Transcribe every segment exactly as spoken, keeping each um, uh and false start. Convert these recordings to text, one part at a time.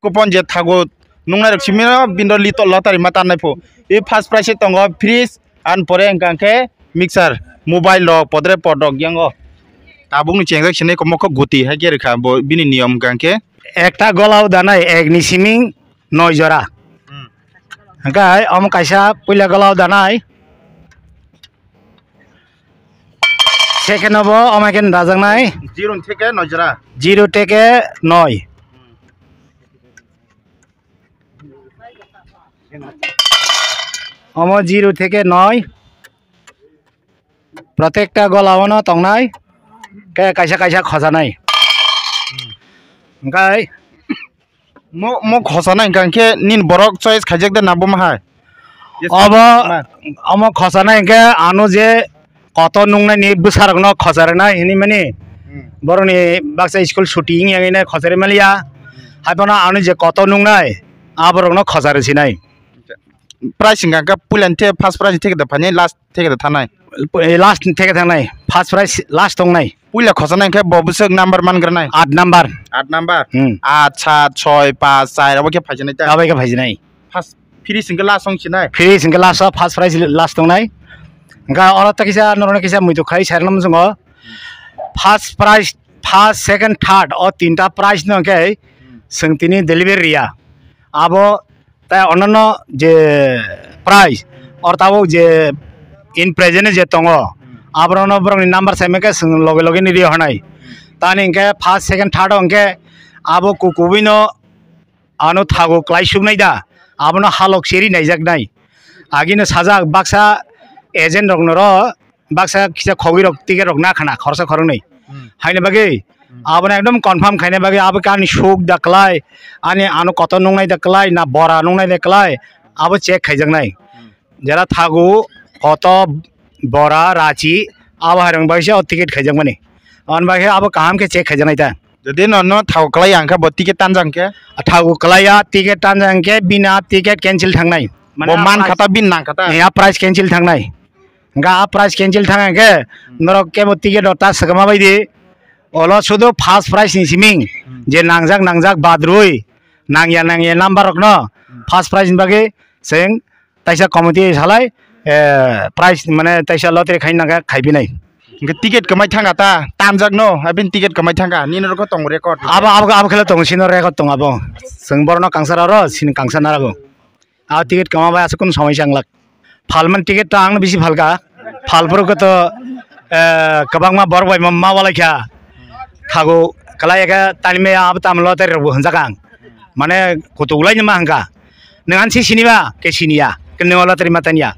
Coupon je thago nungnai rok simi no bini lottery ma tannai pho. I first prize tongo fridge, an pore hwnkha khe mixer, mobile rok, podre pod rok yango. Tabuk ni chengjak sinai komo kho guti hai khe rwkha bo bini niyom hwnkha khe. Ekta golao danai ek ni siming noi jora. Hmm. Hwnkhe omo kaisa puila golao danai. Second obo omo khe dajaknai. Zero theke noi jora. Zero theke noi. Omo zero theke noi. Protekta gola ono tongnai. Khe kaisa kaisa khojanai. Hwnkhe Mo, mo khosa na hwnkha khe nini borok choice khaijak de na bo ma hai? Yes, obo, ma. Omo khosa na hwnkhe ano je kotor nungnai ni bwsarok no khosa rwnai hinwi mani. Hmm. Borok ni baksa school chuti wngya hwnwi khosa rwmaliya. Hmm. Haiphano ano je kotor nungnai aborok no khosa rwsinai. Price hwnkha khe puila ni the first price theke da phainai last theke da thanai. Eh, last theke thangnai. First prize last tongnai. Puila khosa nai khe bo bwswk number man granai. Aat number. Aat number. Hmm. Aat, saat, soi, paanch, char abo khe phaijinai ta. Abo khe phaijinai. First finish hwnkhe last wng sinai. Finish hwnkhe last o first prize last tongnai. Hwnkhe oro ta kisa norokno kisa muitu khai sairwkna muchungo. First prize, first, second, third o tinta prize no hwnkhe chwng tini delivery riya. Abo Tai onnono je prize, or tabuk je in present je tongo, aborokno borokni number saimake chwng loge loge ni rio hanai. Tani hwnkhe first, second, third o hwnkhe abo ku-, kubuino ano thago kwlai suknai da, abono halok seri naijaknai. Agino sajak baksa agent rokno ro, baksa kisa khogwi rok ticket rok na khana khoroksa khoroknwi. Hmm. Haini bagwi, hmm, abono ekdom confirm khaina bagwi abo khe ani suk da kwlai, ani ano kotor nungnai da kwlai, na bora nungnai da kwlai, abo check khaijaknai. Hmm. Jera thagu, kotor, bora, rachi, abo hairang bagwi se o ticket khaijakmani. Aboni bagwi abo kaham khe check khaijaknai ta. Jodi nono thagu kwlai ya hwnkhe bo ticket tanjak hwnkhe? Thagu kwlai ya, ticket tanjak hwnkhe bini a ticket cancel thangnai. Mane bo a man prize khata, bini nang khata. Eh, a prize cancel thangnai. Hwnkhe a prize cancel thang hwnkhe, hmm, norok kebo ticket o ta swkama bai di. Olo sudu first prize ni siming, hmm, je nangjak nangjak badrwi, nangya nangya number rokno, hmm, first prize ni bagwi chwng taisa committee salai, eh, prize mane taisa lottery khai nangkha khai binai. Hwnkhe ticket kwmai thangkha ta, tanjak no, abini ticket kwmai thangkha, nini rokho tongo record. Abo, abo, abo khela tongo, sino record tongo abo. Chwng borokno kangsa rw ro, sini kangsa narago. A ticket kwma bai aswk kunu somoi se wnglak. Phalmani ticket to ang bisi phalka. Phalphuru khe to, eh, kwbangma borok bai ma, ma walaikha. Thago kwlai khe tani maya abo tamo lottery rok bo hwnjak ang. Mane kutuk laini ma hwnka. Nwng ani se siniba? Khe siniya. Khe nwng lottery ma tanya.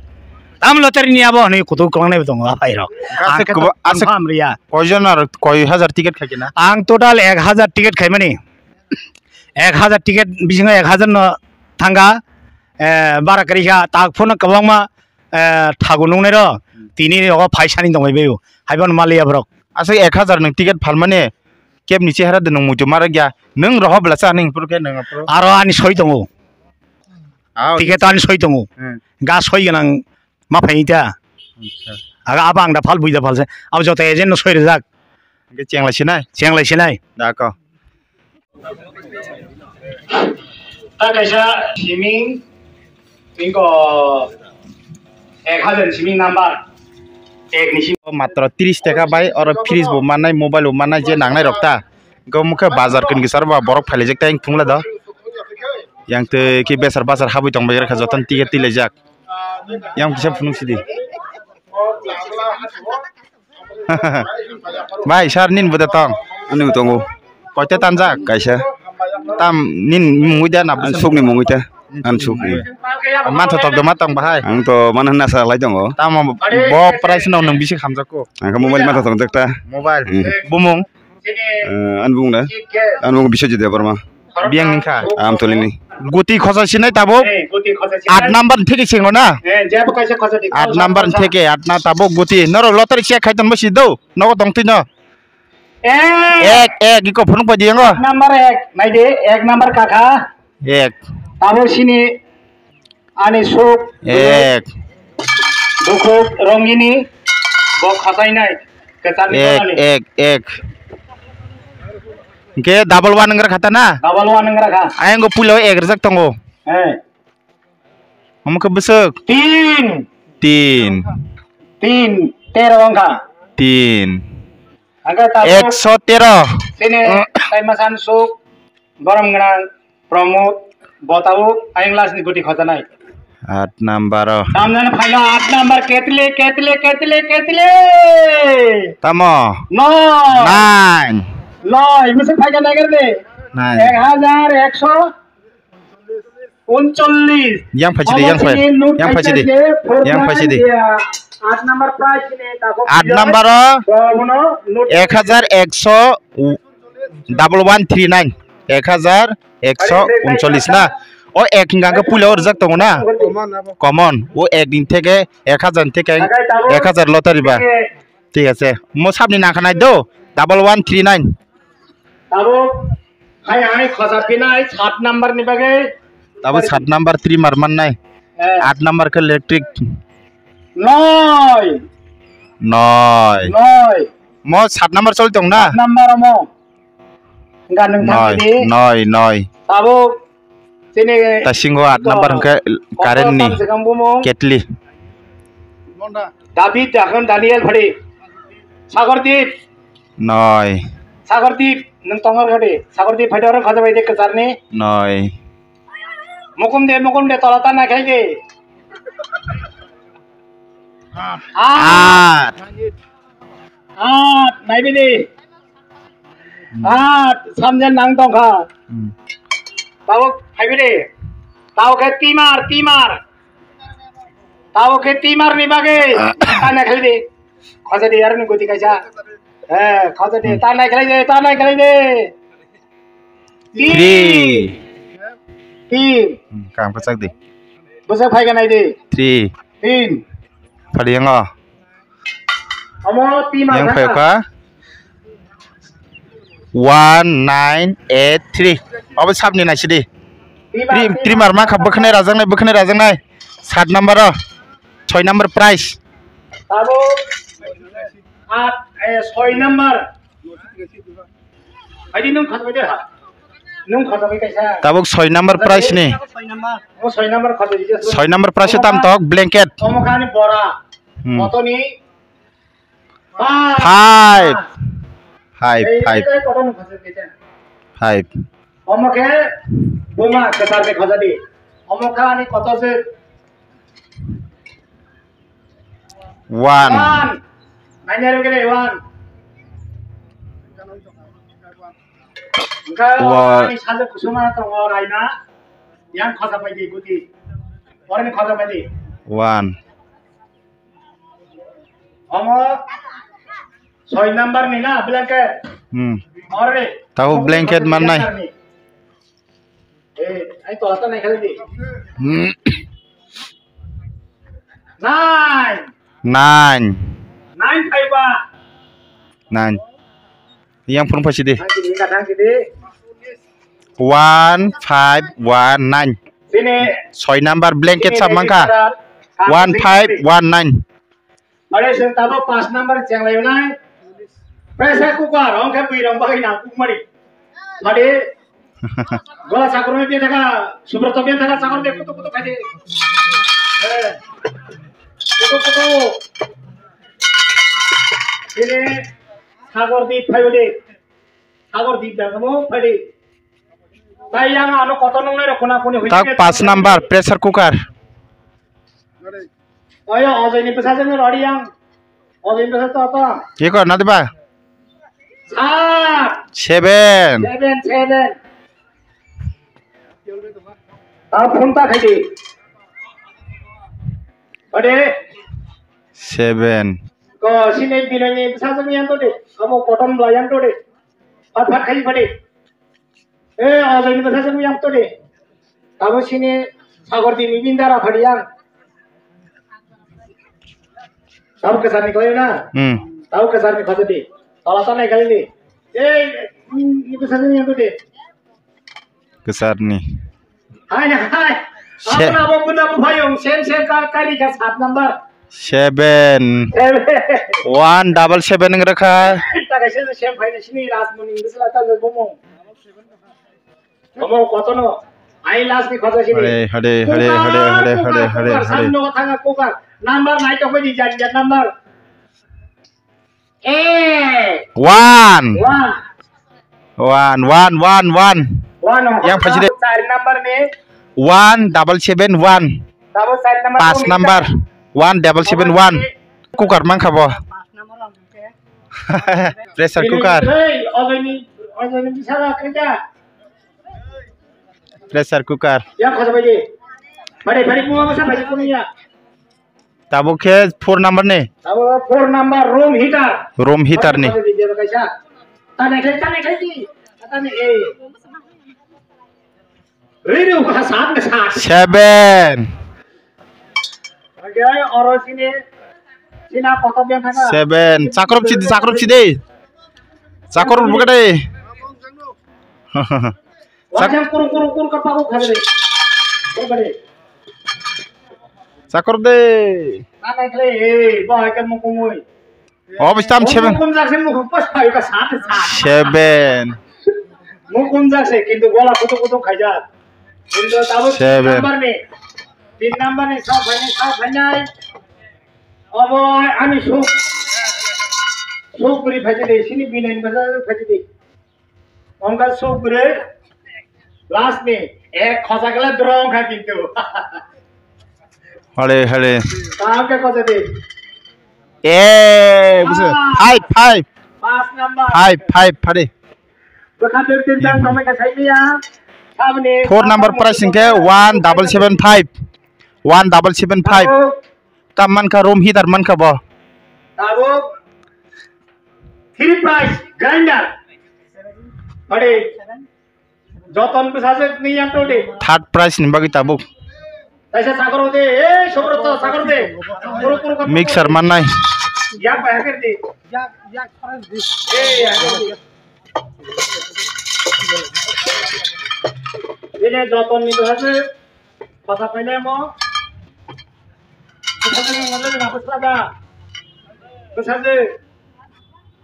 Tamo lottery ni abo hwnwi kutuk kwbang nai bo tongo a bhai rok. Aswk ang khe to kwba-, aswk confirm riya. Koijon aro koi hajar ticket khai khe na? Ang total ek hajar ticket khaimani. Ek hajar ticket bisingo ek hajar no thangkha, eh, bara kwrwi kha, tak phano kwbangma, eh, thagu nungnai rok, hmm, tini rogo phaisani tongbai bai o, haibo maliya borok. Aswk ek hajar nwng ticket phalmani, kebni chehara de nwng muitu ma rwkya, nwng rohor bwlasa hinwi phuru khe nwng aphuru. Aro ani soi tongo. Ah, ticket ani soi tongo. Hmm. Ga soi gwnang ma phaini ta. Acha. Aga abo ang da phal, bui da phal se. Abo joto agent no soi rijak. Hingke chenglai sinai? Chenglai sinai. Da ko. Ta kaisa siming, tingko ek hajar siming number. Ek ni siming. Matro tris taka bai, oro fridge bo mannai, mobile bo mannai, je nangnai rok ta. Go mukhe bazar kini kisar ba borok phailaijak ta, ing thungla do. Yang twi ki besar bazar habwi tong bai kha, jotono ticket tilaijak. Yang kisa phunuk sidi. Bai, sir, nini bwda tong? Ani tongo. Koita tanjak? Kaisa. Tam nini mungwi da na? Ani sukni mungwi ta. Ani sukni. Mantha tok do ma tong bahai? Ang to mana hwnna sa lai tongo. Tamo bo price no nwng bisi hamjak ko? Ang khe mobile mantha tong jak ta. Mobile. Hmm. Bumung? Eh, ani bung da? Ani bung Biswajit Debbarma. Biyang ningkha. Amtolini. Guti khosa sinai tabuk. Eh, guti khosa sinai. Aat number theke singo na? Eh, jebo kaisa khosa di. Aat number theke, aat na tabuk guti. Noro lottery check khai tonbo si do. Nogo tong twi no. Eh. Ek, ek, iko phunuk pai di yango. Number ek, nai de, ek number kakha. Ek. Tabuk sini. Ani suk. Ek. Bukhuk rongini. Bo khatai nai. Kwchangni ek, ek, ek. Hingke double one wngkha ta na? Double one wngkha. Ayang go puilo ek rijak tongo. Eh. Omo khe bwswk? Tin. Tin. Tin. Tero wngkha. Tin. Hingke tabuk ekso tero. Tini, eh, tai masan suk, borom gwnang, Pramod, Botao, ayang last ni guti khojanai. Aat number o. Tamjani phaila aat number ketli, ketli, ketli, ketli. Tamo? Noi. Nine. Noi, bwswk phaikha nagar de. Nine. Ek hajar ekso uncholish. Yang phaisi de, yang phai-, yang phaisi de. Yang phaisi de. Aat number prize ni tabuk. Aat number o. Ek hajar ekso double one three nine. Ek hajar ekso uncholish na. O ek hingka khe puila o rijak tongo na. Common. O ek din theke ek hajar theke ek hajar lottery ba. Thik ase. Mo sabni nangkha nai do. Double one three nine. Tabuk hai hai khosa pinai sat number ni bagwi. Tabuk sat number three mar mannai. Eh. Aat number khe electric. Noi. Noi. Noi. Mo sat number choli tong na? Sat number mo. Hingka nwng thang noi, sidi. Noi, noi. Tabuk chini tasingo aat number hingke kotor current ni tamswkang bumung. Ketli. David Dakhon Daniel Phadi. Sagordip. Noi. Sagordip, nwng tongo kadi. Sagordip phai oro khajabai de kwcharni. Noi. Mukum de, mukum de, tola ta naikhlai de. Aat. Aat. Aat, naibi de. Hmm. Aat, samjak nang tongkha. Hmm. Tabuk phaibi de. Tabuk khe timar, timar. Tabuk khe timar ni bagwi. Ah. Ta naikhlai de. Khoja de, aroni guti kaisa. Eh, khoja de, hmm, ta naikhlai de, ta naikhlai de. Three. Three. Hmm, kam kachak di. Bwswk phaikha nai di. Three. Tin. Phadi yango. Omo tin yang phai kha. One nine eight three. Obo sabni naisidi. Three, three mar ma kha bwkhanai rajaknai, bwkhanai rajaknai. Sat number o. Soi number prize. Tabuk aat, eh, soi number. Aidi nwng khajagwi de ha. Nwng khajagwi kaisa. Tabuk soi number prize ni. Soi number. O soi number khajagwi de. Soi number prize tam tok blanket. Omo kha ni bora. Hmm. Kotoni? Five. Five. Five, ei, five. Ei, ei, kotoni khajagwi kaisa. Five. Omo khe buma kwchar de khajadi. Omo kha ani kotor se. One. One. Nanya rwgwi rw, one. Hwnkhe ani sajwk kusuma tongo Raina. Yang khosa paidi guti. Oroni khosa paidi. One. Omo soi number ni na blanket. Hmm. Oroni. Tabo blanket mannai. Eh, ai tola ta nai khalai di. Hmm. Nine. Nine. Nine five ba. Nine. Yang phone phaisi di. Thang sidi, thang sidi. One five one nine. Sini. Soi number blanket sab mangkha. One five one nine. Ore sing tabo paanch number chenglai nai. Pressure cooker, hong khe bui rong bagai na kuk mari. Mari. Gola chakur ni dia thaka, Subrata dia thaka chakur dia kutu kutu khai de. Eh. Kutu kutu. Ini sagor di phayo de. Sagor di dah kamu phai de. Tai yang ano kotor nung nai rok kona koni hui. Tak paanch number pressure cooker. Oyo, Ojoi ni bwsajwk ni rodi yang. Ojoi ni bwsajwk to to. Ki kor na diba? Sat. Seven. Seven, seven. Ta phone ta khai di. Ode. Seven. Ko sini binani bwsajwk ni yang to de. Amo cotton bla yang to de. Phat phat khai pade. Eh, Ojoi ni bwsajwk yang to de. Tabo sini sagor di mibin dara phadi yang. Tabo kesar ni kali na. Hmm. Tabo kesar ni khadi di. Tola ta nai kali di. Eh, ni bwsajwk yang to de. Kesar ni. Hai hai. Se- Apa na apa pun apa payung. Sem sem ka kali ka sat number. Seven. Seven. One double seven ngrwkha. Ta ka sem sem phai ni sini ras muni bwsla ta le bomo. Omo kotono. Ai last ni khojak sini. Hare, hare, hare, hare, hare, hare, hare, hare. Samno thanga kokar. Number nai to koi di jan jan number. Eh. One. One. One, one, one, one. One. Yang phaji de. Char number ni. One double seven one. Double seven number. Pas number. One double seven one. Cooker mankha bo. Pressure cooker. Hey, ojoini, ojoini bisala khaja. Pressure cooker. Ya, khosa bai de. Pare, pare, kuma masa bai kuma ya. Tabuk khe four number ni. Tabuk four number room heater. Room heater ni. Tane khai, tane khai di. Tane, eh. Riri uka sat na sat. Seven. Oke, oro sini. Sina kotor dia thanga. Seven. Chakrop chidi, chakrop chidi. Chakrop buka de. Wajan kurung, kurung, kurung, kapa ko khade. Ko bade. Chakrop de. Tane khai, eh, bahai kan mukungui. Obistam seven. Mukum jakse mukum pas phaika sat sat. Seven. Mukum jakse kintu gola kutuk kutuk khaijak. Kintu tabuk seven. Number ni. Tin number ni sa phainai, sa phainai. Obo ani suk. Suk bri phaijak de, sini binai ni bazar phaijak de. Ongka suk bri. Last ni. Ek khosa gela drong kha kintu. Hale, hale. Kaham ke khosa de. Eh, buso. Ah. Five, five. Pas number. Five, five, pare. Bwkha dur tin jang samai ka sai miya. Sabni. Four number price hingke one double seven five. One double seven five. Tabuk. Tam mankha, room heater mankha bo. Tabuk. Three price grinder. Pare. Joton bwsajwk ni yang tong di. Third prize ni bagwi tabuk. Kaisa sakoro de, eh, sobro to sakoro de. Kuru, kuru, kuru, kuru. Mixer mannai. Yak bai hakir di. Yak, yak, sakoro di. Eh, yak. Ini joton ni bwsajwk. Kota paine mo. Bwsajwk ni ngoloi na bwsajwk. Bwsajwk.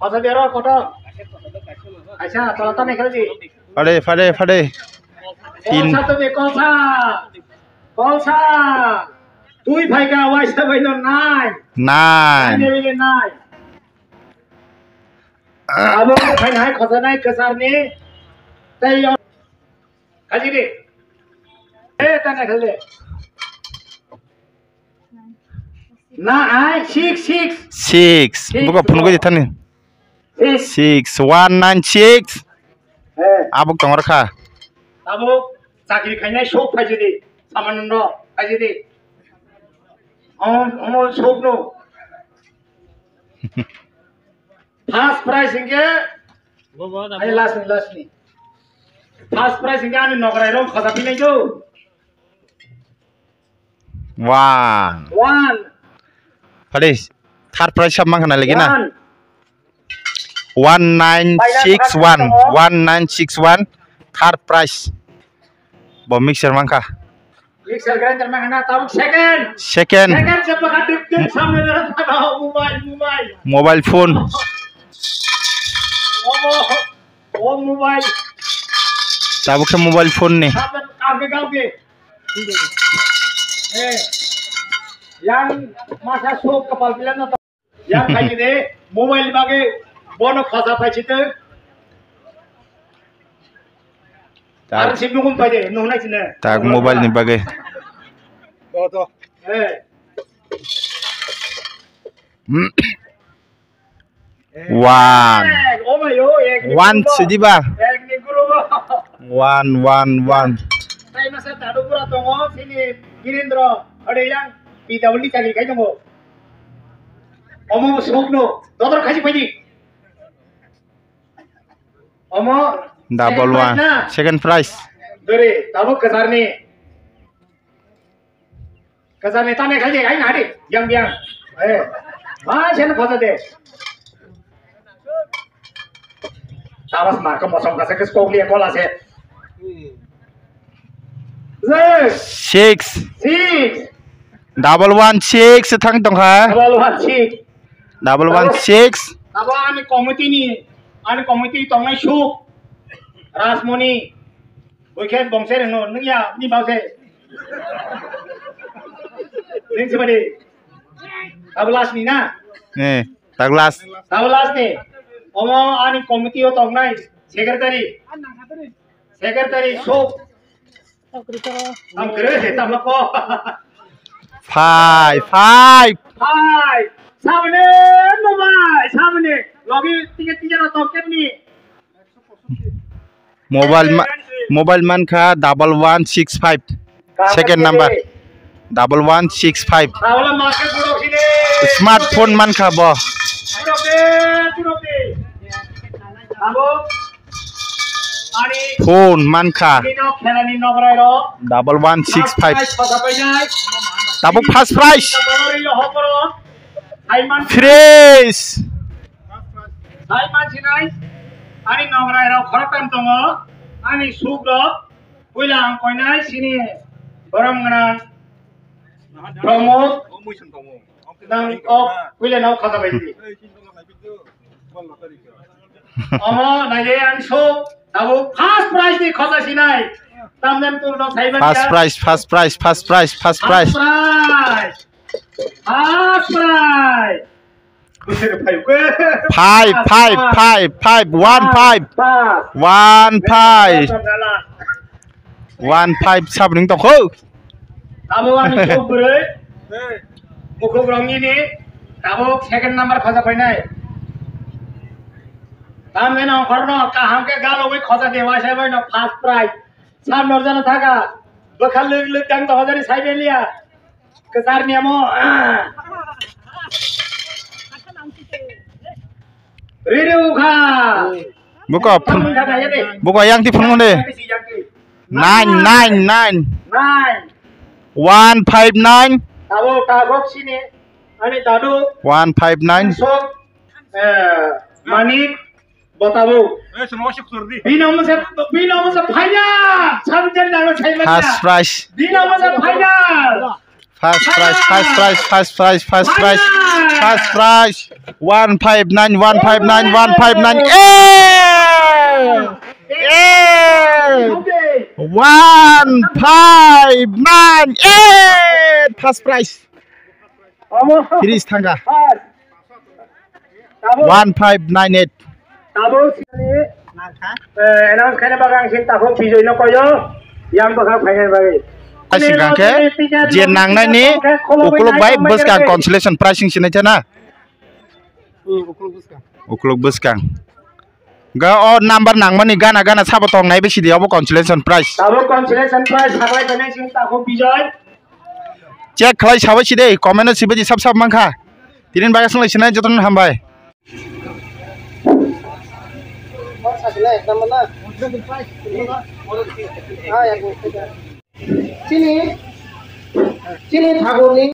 Kota dero koto. Aisa, tola tane khalji. Phade, phade, phade. Tin. Kolsa to de kolsa. Kolsa. Twi phaika waisa bai no nai. Nai. Nai, nai, nai. Abo phainai khosa nai kwsar ni. Tei yo. Khalji de. Eh, tane khalji. Na ai six six. Six. Six. Buka phunugwi thani. Six. Six one nine six. Eh. Abuk tongor kha. Abuk chakri khainai sok phaijidi. Saman no phaijidi. Om, om sok no. First prize hingke. Ani last ni, last ni. First prize hingke ani nokrai rong khosa pinai do. One. One. Phade, third prize sab mankha na lagi na? One. One nine six one. One nine six one. Third prize. Bo mixer mankha. Mixer grinder mankha na tabuk second. Second. Second se baka duk duk samne dara thaka mobile, mobile. Mobile phone. Obo. O mobile. Tabuk khe mobile phone ni. Tabuk kangke kangke. Eh. Yang masa sok kapal bilang na. Yang khaji de mobile bage bono khosa phaisi te. Tak. Ar sim nungum pai de nung nai sine. Tak mobile ni bage. To to. Eh. One. Ek, oh my, oh, ek ni one guru. Sidi ba? Ek ni guru ba? One, one, one. Tai masa tadu pura tongo, sini Girindra, ade yang P W D chakri kai tongo. Omo sukno, dotor khaji phaji. Omo double one. Second prize na? Second prize. Dore, tabuk kasarni. Kacha me tane khaide, ai na de, yang yang. Eh, ma sen khoja de. Tabas mar ka mosong ka se kes kokli kola se. Six. Six. Six. Double one six thang tong kha. Double one six. Double one six. Abo ani committee ni, ani committee tongnai suk. Rasmoni. Bui khe bongse rwngno, nwng ya, ni bongse. Nwng se badi. Tablas ni na? Eh, Tablas. Tablas ni. Omo ani committee o tongnai secretary. Secretary Sok. Ang kere he tamo ko. Phai, phai. Phai. Samne, mobile, samne. Logi ticket, ticket o tongkemni. Mobile ma-, mobile mankha double one six five. Second number. Double one six five. Smartphone mankha bo. Phone mankha. Double one six five. Tabuk first prize. Fresh. Sai mansinai, ani nograi rok khoroktham tongo, ani suk rok, puila ang koinai sini borom gwnang Pramod, nang kok puila nao khajabai di. Omo naile ang suk, tabuk first prize ni khoja sinai. Tamnem tu no sai manya. First prize, first prize, first prize, first prize. First prize. First prize. Five, five, five, five, one five. One five. One five sabring tongkho. Abo ani mukhuk bwrwi. Mukhuk rongni ni. Abo second number khoja painai. Tamne no korno kaham ke galo wi khoja dewa sai bai no first prize. Sam norjana thaga. Bwkha lwk lwk tang to hojani sai beliya. Kwchar niyamo. Riri ukha. Buko phun-, buko yang ti phunung de. Nine, nine, nine. Nine. One five nine. Tabo tabok sini. Ani dadu. One five nine. So, eh, Manik. Botabo. Eh, sono wasik sordi. Bino masa, bino masa final. Champion dalo champion. First prize. Bino masa final. First prize, first prize, first prize, first prize. Final. First prize. One five nine, one five nine, one five nine. Eh! Eh! One five nine. Eh! First prize. Omo. Fridge thangkha. Tabuk. One five nine eight. Tabuk sini, eh, announce khaina bagwi ang sini takhuk Bijoy no koyo. Yang bwkha phainai bagwi. Asing kangkhe je nangnai ni ukuluk bai bwskang consolation prize sing sinai thana. Hmm, ukuluk bwskang. Ukuluk bwskang. Ga o number nangmani gana gana sabo tong nai bisi di obo consolation prize. Tabuk consolation prize sabai khainai sini takhuk Bijoy. Check khlai sabai si de, comment o sibai di sab sab mankha. Tinin bagwi swng lai sinai jotono hambai. Chini, chini thakurni.